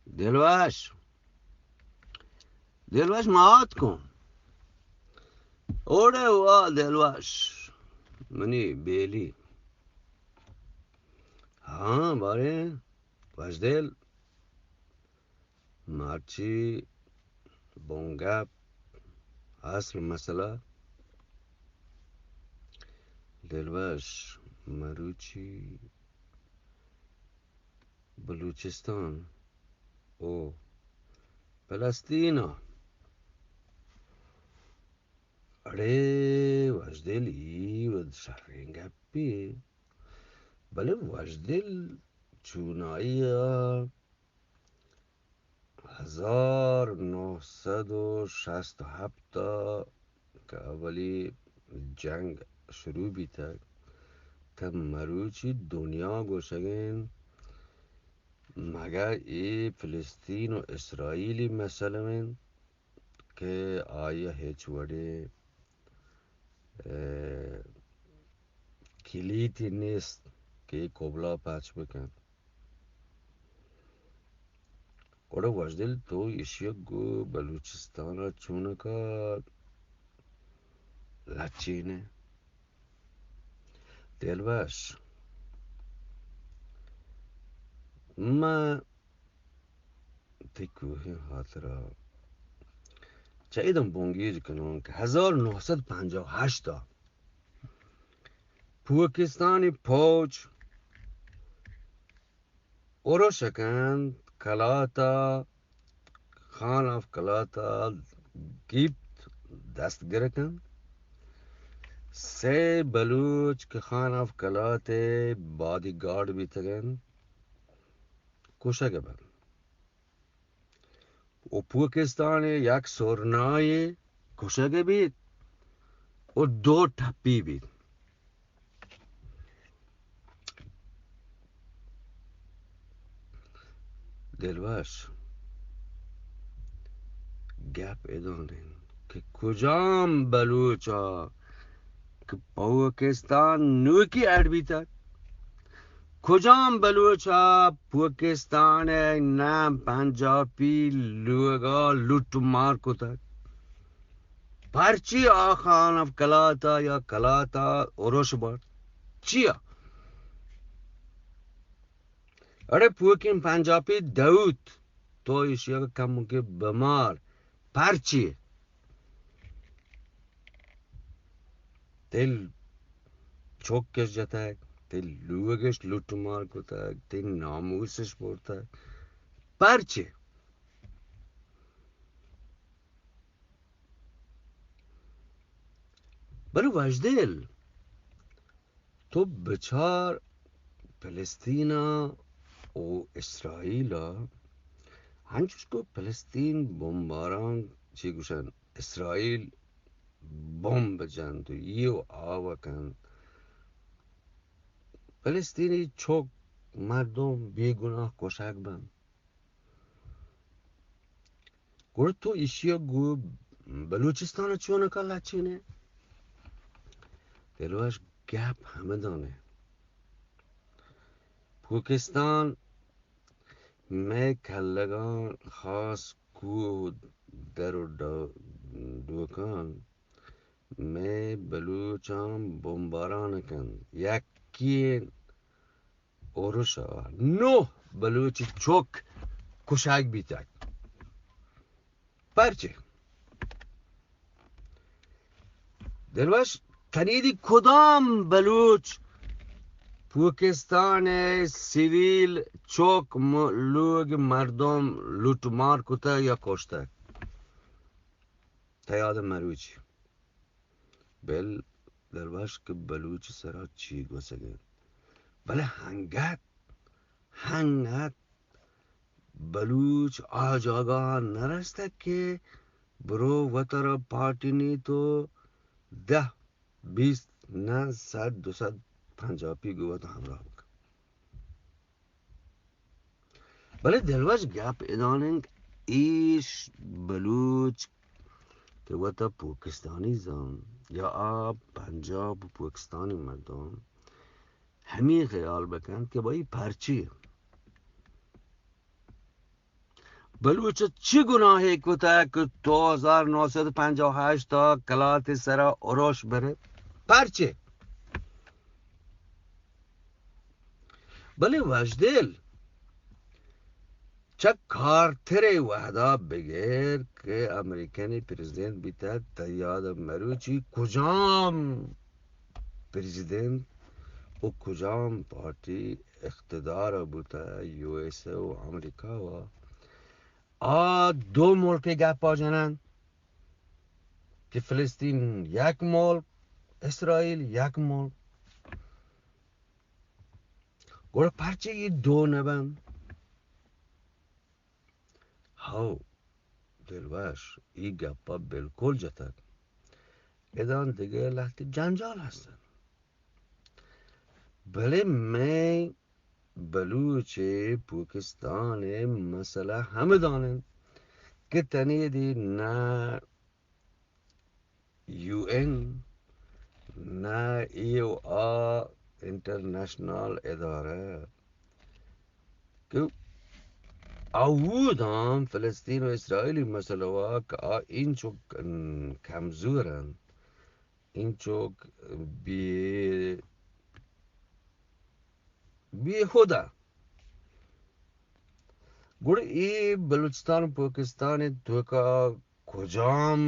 دلوش، دلوش مات کن. اوڑے وا دلوش، منی بیلی. ہاں، باریں وشدل، مرچی بنگپ، اصل مسئلہ دلوش، مروچی بلوچستان او فلسطین ءَ. اڑے وشدل، ای وت شریں گپے، بلے وشدل چونائی ءَ ہزار نو سد و شست و ہپت ءَ کہ اولی جنگ شروع بیتگ، تہ مروچی دنیا گوشگ انت، مگہ اے فلسطین و اسرائیلی مسئلہ انت کہ آئی ءَ ہچ وڑیں، اے، کلیتے نیست کہ اے قبلہ پچ بکنت. گڑا وشدل، تو ایشی ءَ گوں بلوچستان ءَ چونکا لچین ئے؟ دلوش، من تئی کوہیں ہاترا چہ ادم بنگیج کناں کہ ہزار نو سد پنجاہ و ہشت ءَ پوکستانی پوج ارش کنت، کلات ءَ، خان آف کلات ءَ گیپت، دستگر کنت. سے بلوچ کہ خان آف کلات ءِ بادی گارڈ بیتگ انت، کشگ بنت. و پوکستان ءِ یک سرنائے کشگ بیت و دو ٹپی بیت. دلوش، گپ ادان انت کہ کجام بلوچ ءَ کہ پاکستان نوکی اڈ بیتگ، کجام بلوچ ءَ پاکستان ءِ نام پنجابی لوگ ءَ لٹ مار کتگ؟ پرچی آ خان آف کلات ءَ یا کلات ءَ ارش برت؟ چیا؟ اڑے پوکیں پنجابی دوت، تو ایشی ءَ کمکے بمار. پرچی؟ تئی چکش جتگ، تئی لوگش لٹ مار کتگ، تئی ناموسش برتگ. پرچی؟ بلے وشدل، تو بچار، فلسطین ءَ و اسرائیل ءَ، انچوش کہ فلسطین بمباران چی گوشن، اسرائیل بمب جنت و یہ و آو کنت، فلسطینی چک مردم بے گناہ کشگ بنت. گڑا تو ایشی ءَ گوں بلوچستان ءَ چونکا لچین ئے؟ دلوش، گپ ہمدان انت. پوکستان مئے کلگاں خاص کوہ و در و ڈو-، ڈوکان مئے بلوچاں بمباران کنت. یکیں ارش ءَ نو بلوچی چک کشگ بیتگ. پرچے؟ دلوش، تنیدی کدام بلوچ پوکستان ءِ سیویل چک م-، لوگ مردم لوٹ مار کتگ یا کشتگ؟ تیاد مروچی. بل دلوش کہ بلوچ سرا چی گوسگ انت. بلے ہنگت، ہنگت بلوچ آ جاگہ نہ رستگ کہ برو وترا پارٹی نی تو دہ، بیست، نہ، صد، دو صد پنجابی گوں وت ہمراہ بکن. بلے دلوش، گپ ادان انت، ایش بلوچ کہ وتا پاکستانی زان یا آ پنجاب و پاکستانی مردم ہمی خیال بکنت کہ بھئی پرچی بلوچ چی گناہے کتگ کہ دو ہزار نو سد پنجاہ و ہشت ءَ کلات ءِ سرا اروش برے؟ پرچے؟ بلے وشدل، چہ کارتر ءِ وہدا بگر کہ امریکانی پریزیدنت بیتگ، تئی یاد مروچی کجام پریزیدنت و کجام پارٹی اقتدار ءَ بوتگ، یو ایس اے و امریکہ ءَ، آ دو ملک ءِ گپا جنن کہ فلسطین یک ملک، اسرائیل یک ملک. گڑا پرچے اے دو نہ بنت؟ ہو، دلوش، اے گپا بالکل جتگ. ادان دگہ لہتے جنجال ہستن. بلے مئے بلوچ ءُ پاکستان ءِ مسئلہ ہمدان انت کہ تنیدی نہ یو این، نہ اے او آ انٹرنیشنل ادارہ کہ آودان فلسطین و اسرائیلی مسئلہ وا کہ آ اینچو کمزور انت، اینچو بے، بے ہدا. گڑا اے بلوچستان و پاکستان ءِ توکا کجام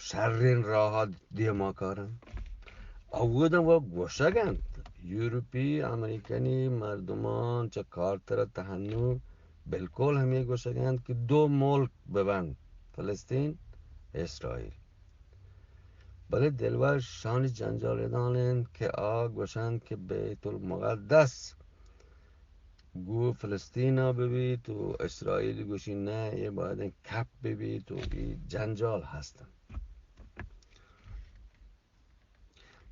شریں راہ ءَ دیما کارن؟ اودا و گوشگ انت، یورپی، امریکنی مردمان چہ کارتر ءَ تہنو بالکل ہمے گوشگ انت کہ دو ملک ببنت، فلسطین، اسرائیل. بلے دلوش، شانی جنجال ادان انت کہ آ گوشنت کہ بیت المقدس گوں فلسطین ءَ ببیت و اسرائیل گوشی نہ، اے باید انت کپ ببیت و اے جنجال ہست انت.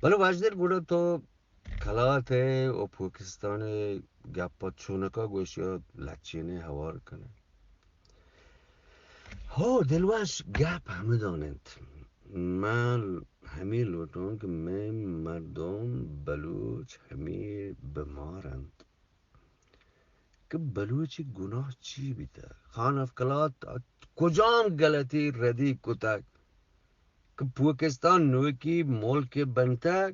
بلے واجدل، گڑا تو کلات ءِ و پاکستان ءِ گپ ءَ چونکا گوشی ءَ لچینے ہوار کنے؟ ہو دلوش، گپ ہمدان انت. من ہمے لوٹاں کہ مئے مردم بلوچ ہمے بیمار انت کہ بلوچی گناہ چی بیتگ؟ خان آف کلات کجام غلطی ردی کتگ کہ پاکستان نوکی ملک بنتگ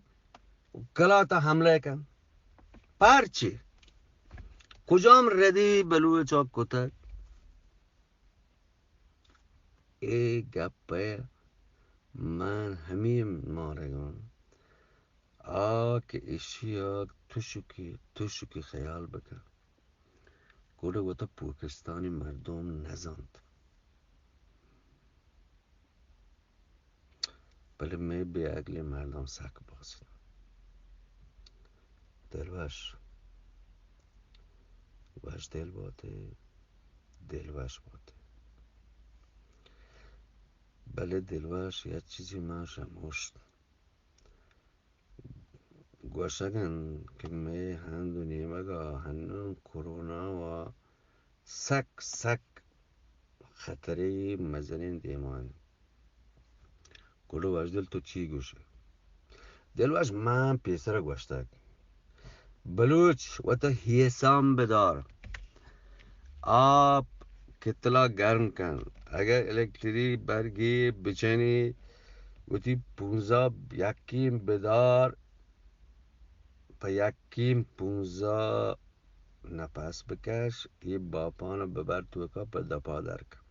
و کلات ءَ حملہ کنت؟ پرچے؟ کجام ردی بلوچ ءَ کتگ؟ اے گپ ءَ من ہمے مارگاں، آ کہ ایشی ءَ تشکی، تشکی خیال بکن، گڑا وتا پاکستانی مردم نزانت. بلے مئے بے عقلیں مردم سک باز انت. دلوش، وش دل باتے، دلوش باتے. بلے دلوش، یک چیزے من شموشت. گوشگ انت کہ مئے ہند و نیمگ ءَ ہنوں کرونا وا سک سک خطرے مزنیں دیما انت. گڑا وشدل تو چی گوش ئے؟ دلوش، من پیسر ءَ گوشتگ، بلوچ وتا ہیسان بدار، آپ کتلا گرم کن، اگر الیکٹری برگی بچنی وتی پونزا یکیم بدار، پہ یکیم پونزا نپس بکش، اے باپان ببر توکا پہ دپا در کن.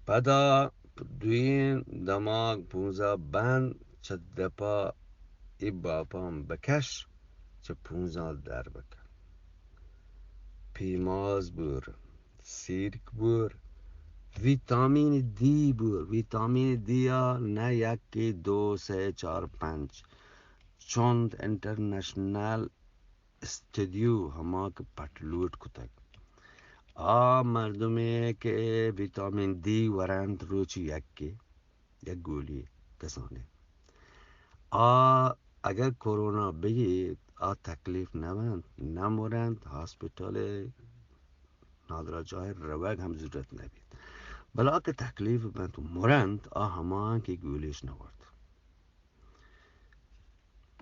پدا دوئیں دماگ پونزا بند چہ دپا، اے باپان بکش چہ پونزا در بکن. پیماز بور، سیرک بور، ویتامین دی بور. ویتامین دی ءَ نہ یکے، دو، سے، چار، پنچ، چند انٹرنیشنل استڈیو ہما کہ پٹ لوٹ کتگ، آ مردمے کہ ویتامین دی ورنت روچی یکے، یک گولی کسانے، آ اگر کرونا بگیت، آ تکلیف نہ بنت، نہ مرنت، ہاسپٹل نادراہ جاہ روگ ہم ضرورت نہ بیت. بلے آ کہ تکلیف بنت و مرنت، آ ہما کہ گولیش نہ ورت.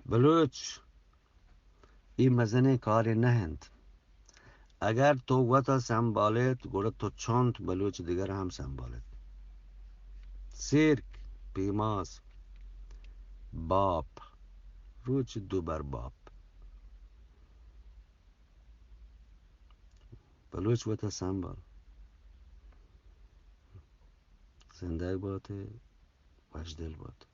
بلوچ، اے مزنیں کارے نہ انت. اگر تو وتا سنبھالیت، گڑا تو چنت بلوچ دگر ہم سنبھالیت. سیرک، پیماز، باپ، روچ دو بر باپ. بلوچ وتا سنبھال. زندگ بات، وشدل بات.